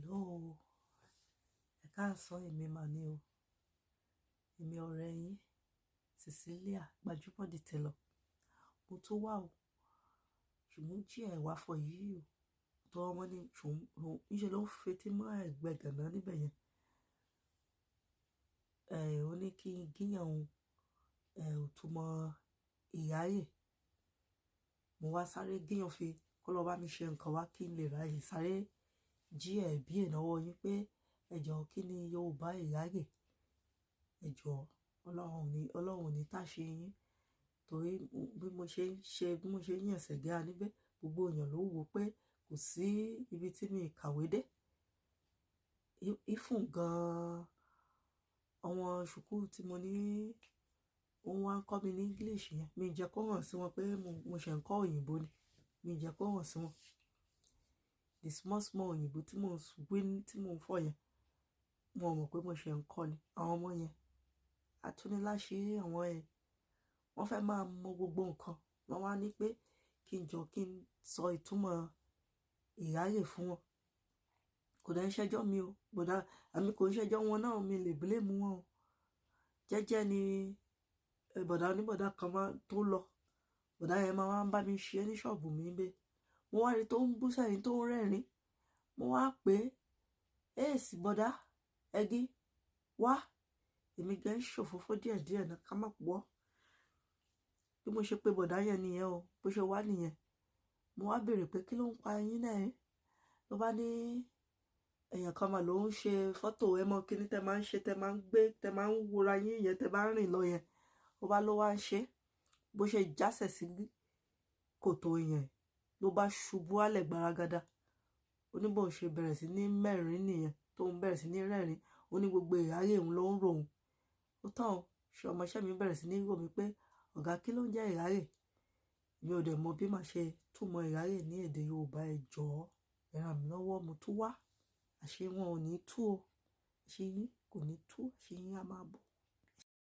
Hello, ẹ káàsán, èmi mà ní o. Èmi ọ̀rẹ́ yín, Cecilia Gbajúmọ̀ the Tailor. Mo tún wá o, ṣùgbọ́n jí ẹ̀ wá fọ yìí o. Tó ọmọ ní ṣe ló ń fetí mọ́ ẹ̀gbẹ́ gànà níbẹ̀ yẹn. Ẹ̀, ó ní kí n gíyàn òun, ẹ̀, ò tún mọ ìráyè. Mo wá sáré gíyàn fi kó lọ bá mi ṣe nǹkan wá kí n lè ráyè sáré jí ẹ̀ bí ìnáwó yín pé ẹ jọ̀ọ́, kí ni Yorùbá ìráyè? Ẹ jọ̀ọ́, Ọlọ́run ò ní táṣe yín. Torí bí mo ṣe ń ṣe, bí mo ṣe ń yàn ṣẹ̀gá níbẹ̀, gbogbo èèyàn ló wò pé kò sí ibi tí mi kàwé dé. Ífùn gan-an, àwọn ṣùkú tí mo ní, òun wá ń kọ́ mi ní English yẹn. Mi jẹ́ kó hàn sí wọn pé mo ṣẹ̀ ń kọ́ òyìnbó ni. Mi jẹ́ kó hàn sí wọn. The small small òyìnbó tí mò ń wí, tí mò ń fọ̀ yẹn, wọn ò mọ̀ pé mo ṣẹ̀ ń kọ́ ni. Àwọn ọmọ yẹn, atúniláṣẹ àwọn ẹ, wọ́n fẹ́ máa mọ gbogbo nǹkan. Wọ́n wá ní pé kí n jọ kí n sọ ìtumọ̀ ìráyè fún wọn. Kò dẹ̀ ń ṣẹ́jọ́ mi o. Bọ̀dá, àmì kò ń ṣẹ́jọ́ wọn náà, mi lè blame wọn o. Jẹ́jẹ́ ni bọ̀dá oníbọ̀dá kan máa tó lọ. Bọ̀dá yẹn máa wá ń bá mi ṣe ní ṣọ́ọ̀bù mi bẹ́ẹ̀. Mo wá rí tó ń bú sẹ́yìn tó ń rẹ́rìn. Mo wá pé, "Èsì bọ̀dá, ẹgí, wá." Èmi gan ń ṣòfófó díẹ̀díẹ̀ náà ká má pọ̀. Bí mo ṣe pé bọ̀dá yẹn nìyẹn o, bó ṣe wá nìyẹn. Mo wá béèrè pé kí ló ń pa yín náà ẹ́? Ló bá ní èèyàn kan mà ló ń ṣe fọ́tò ẹ mọ́ kíní tẹ máa ń ṣe, tẹ máa ń gbé, tẹ máa ń wora yín yẹn, tẹ bá ń rìn lọ yẹn. Ó bá ló wá ń ṣe. Bó ṣe jásẹ̀ sí kòtò yẹn ló bá ṣubú wálẹ̀ gbaragada. Ó ní bó ṣe bẹ̀rẹ̀ sí ní mẹ́rin nìyẹn, tó ń bẹ̀rẹ̀ sí ní rẹ́rìn. Ó ní gbogbo ìráyè òun ló ń rò òun. Ó tán o, ṣe ọmọọṣẹ́ mi bẹ̀rẹ̀ sí ní rò mí pé ọ̀gá, kí ló ń jẹ́ ìráyè? Mi ò dẹ̀ mọ̀ bí màá ṣe túmọ̀ ìráyè ní èdè Yorùbá. Ẹ jọ̀ọ́, ẹ ràn mí lọ́wọ́, mo tún wá. Àṣé wọn ò ní tú o. Àṣé yín kò ní tú, àṣé yín á máa bọ̀.